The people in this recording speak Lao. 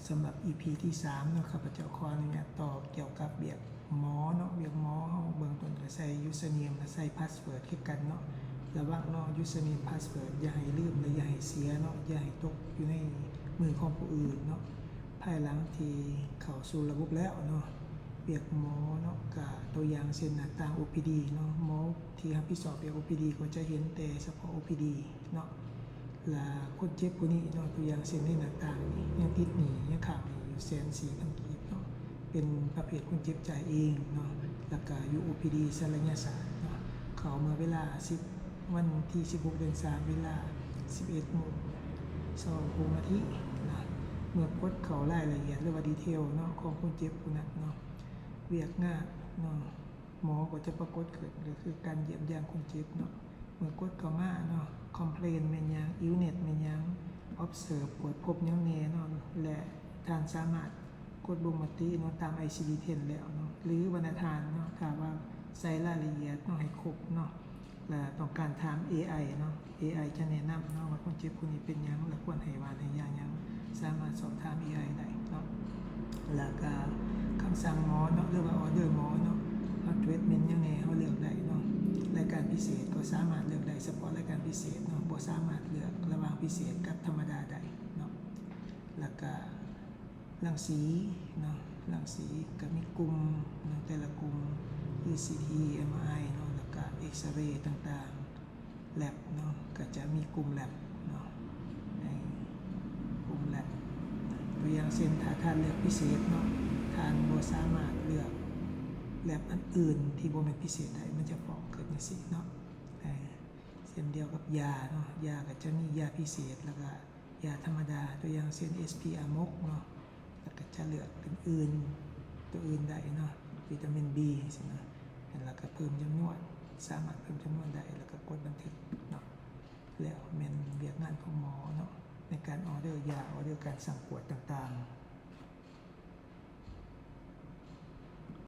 ສຳລັບອີພີທີສາມເນາະ ຂ້າພະເຈົ້າຂໍອະນຸຍາດຕໍ່ກ່ຽວກັບວຽກໝໍເນາະ. ວຽກໝໍເຮົາເບື້ອງຕົ້ນກໍໃສ່ username ແລະໃສ່ password ຄືກັນເນາະ. ລະວັງເນາະ username password ຢ່າໃຫ້ລືມ ແລະຢ່າໃຫ້ເສຍເນາະ, ຢ່າໃຫ້ຕົກຢູ່ໃນມືຂອງຜູ້ອື່ນເນາະ. ພາຍຫຼັງທີ່ເຂົ້າສູ່ລະບົບແລ້ວເນາະ, ວຽກໝໍເນາະ ກະຕົວຢ່າງເຊັ່ນໜ້າຕ່າງ ໂອພີດີ ເນາະ, ໝໍທີ່ຮັບຜິດຊອບວຽກ ໂອພີດີ ກໍຈະເຫັນແຕ່ສະເພາະ ໂອພີດີ ເນາະ. ລະຄົນເຈັບຜູ້ນີ້ເນາະ, ຕົວຢ່າງເຊັ່ນໃນໜ້າຕ່າງນີ້ ຍັງຕິດໜີ້ ຍັງຄ້າງໜີ້ຢູ່ແສນສີ່ພັນກີບເນາະ, ເປັນປະເພດຄົນເຈັບຈ່າຍເອງເນາະ. ລະກະຢູ່ ໂອພີດີ ສັນລະຍາສາດເນາະ, ເຂົ້າເມື່ອເວລາສິບ ວັນທີສິບຫົກ ເດືອນສາມ ເວລາສິບເອັດໂມງຊາວຫົກນາທີນະ. ເມື່ອກົດເຂົ້າລາຍລະອຽດ ຫຼືວ່າ detail ເນາະ ຂອງຄົນເຈັບຜູ້ນັ້ນເນາະ, ວຽກງານເນາະ ໝໍກໍຈະປາກົດຂຶ້ນ ກໍຄືການຢ້ຽມຢາມຄົນເຈັບເນາະ. ເມື່ອກົດເຂົ້າມາເນາະ, complain ແມ່ນຫຍັງ, illness ແມ່ນຫຍັງ, observe ກວດພົບຫຍັງແດ່ເນາະ ແລະທ່ານສາມາດກົດລົງມະຕິເນາະ ຕາມ ໄອຊີດີ ເທັນ ແລ້ວເນາະ ຫຼືວ່ານະທ່ານເນາະ, ຖ້າວ່າໃສ່ລາຍລະອຽດເນາະ ໃຫ້ຄົບເນາະ ແລະຕ້ອງການຖາມ ເອໄອ ເນາະ, ເອໄອ ຈະແນະນຳເນາະວ່າຄົນເຈັບຜູ້ນີ້ເປັນຫຍັງ ແລະຄວນໃຫ້ຫວານໃຫ້ຢາຫຍັງ, ສາມາດສອບຖາມ ເອໄອ ໄດ້ເນາະ. ແລ້ວກະຄຳສັ່ງໝໍເນາະ ຫຼືວ່າ order ໝໍເນາະ, ເຮົາ treatment ຫຍັງແດ່ ເຮົາເລືອກໄດ້ເນາະ. ລາຍການພິເສດກໍສາມາດເລືອກໄດ້ສະເພາະລາຍການພິເສດເນາະ, ບໍ່ສາມາດເລືອກລະຫວ່າງພິເສດກັບທຳມະດາໄດ້ເນາະ. ແລ້ວກະ ລັງສີເນາະ, ລັງສີກໍມີກຸ່ມເນາະ, ແຕ່ລະກຸ່ມ ອີ ຊີ ທີ ເອັມ ອາ ໄອ ເນາະ, ແລ້ວກະ X-ray ຕ່າງໆ, lab ເນາະ, ກໍຈະມີກຸ່ມ lab ເນາະ, ໃນກຸ່ມ lab ຕົວຢ່າງເຊັ່ນ ຖ້າທ່ານເລືອກພິເສດເນາະ, ທ່ານບໍ່ສາມາດເລືອກ lab ອັນອື່ນທີ່ບໍ່ແມ່ນພິເສດໄດ້, ມັນຈະຟ້ອງຂຶ້ນຈັ່ງຊີ້ເນາະ. ເຊັ່ນດຽວກັບຢາເນາະ, ຢາກໍຈະມີຢາພິເສດ ແລ້ວກະ ຢາທຳມະດາ, ຕົວຢ່າງເຊັ່ນ ເອສ ພີ ອາມົກເນາະ, ແລ້ວກໍຈະເລືອກເປັນອື່ນ ຕົວອື່ນໄດ້ເນາະ, ວິຕາມິນ B ຈັ່ງຊີ້ນະ, ແລ້ວກໍເພີ່ມຈຳນວນ, ສາມາດເພີ່ມຈຳນວນໄດ້ ແລ້ວກໍກົດບັນທຶກເນາະ. ແລ້ວແມ່ນວຽກງານຂອງໝໍເນາະ ໃນການ order ຢາ, order ການສັ່ງກວດຕ່າງໆ.